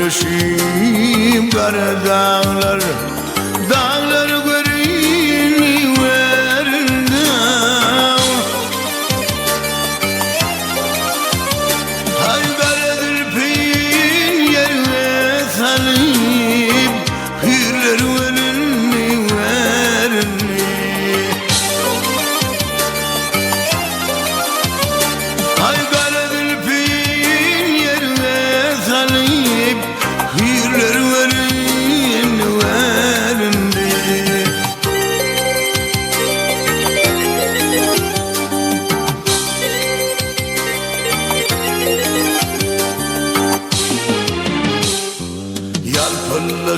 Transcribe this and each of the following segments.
Ýalpyllaşyp gara daglar, Daglar görüniberende. Haý gara zülpün ýerge salyp, Hüýrler görüniberende. Aý gara zülpün ýerge salyp, Hüýrler göründi-göründi.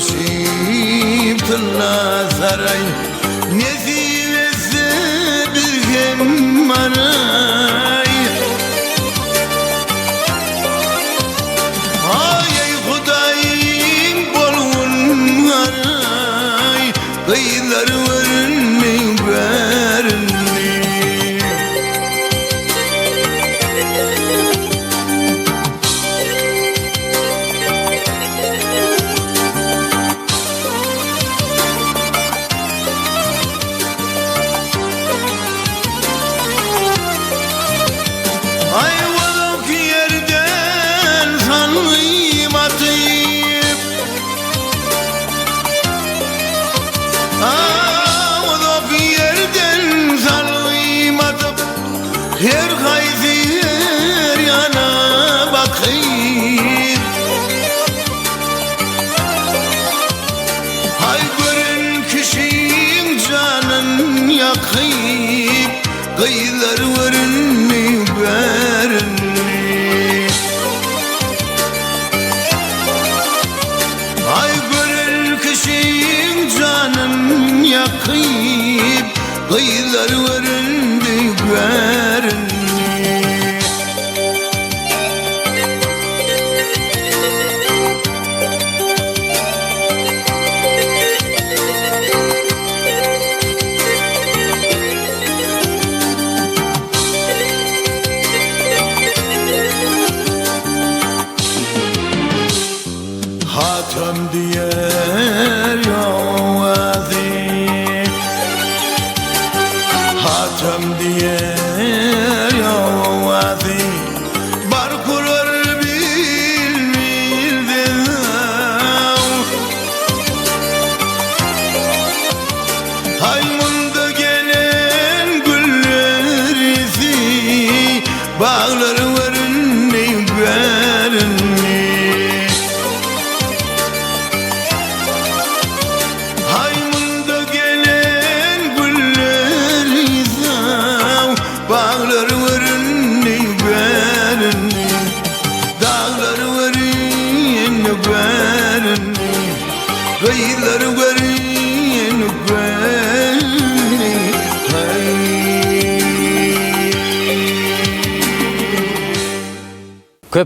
Ýalpyldaşyp tylla saraý, Nesip etse biz hem baraý. Aý eý Hudaýym bolgun garaý, Gyzlar göründi göründi. Aýwalyk ýerden salgym atyp, Uzak ýerden salgym atyp, Her haýsy her ýana bakyp. Haý gören kişiň janyn ýakyp, Gyzlar göründi, göründi. Haý gören kişiň janyn ýakyp, Gyzlar göründi, göründi. Hatam diýer ýowazy Hatam diýer ýowazy Bar kurar bilmildi Haý munda gelen güllerisi Baglar göründi göründi Haý munda gelen güllerisi Baglar göründi göründi Daglar göründi göründi Gyzlar göründi.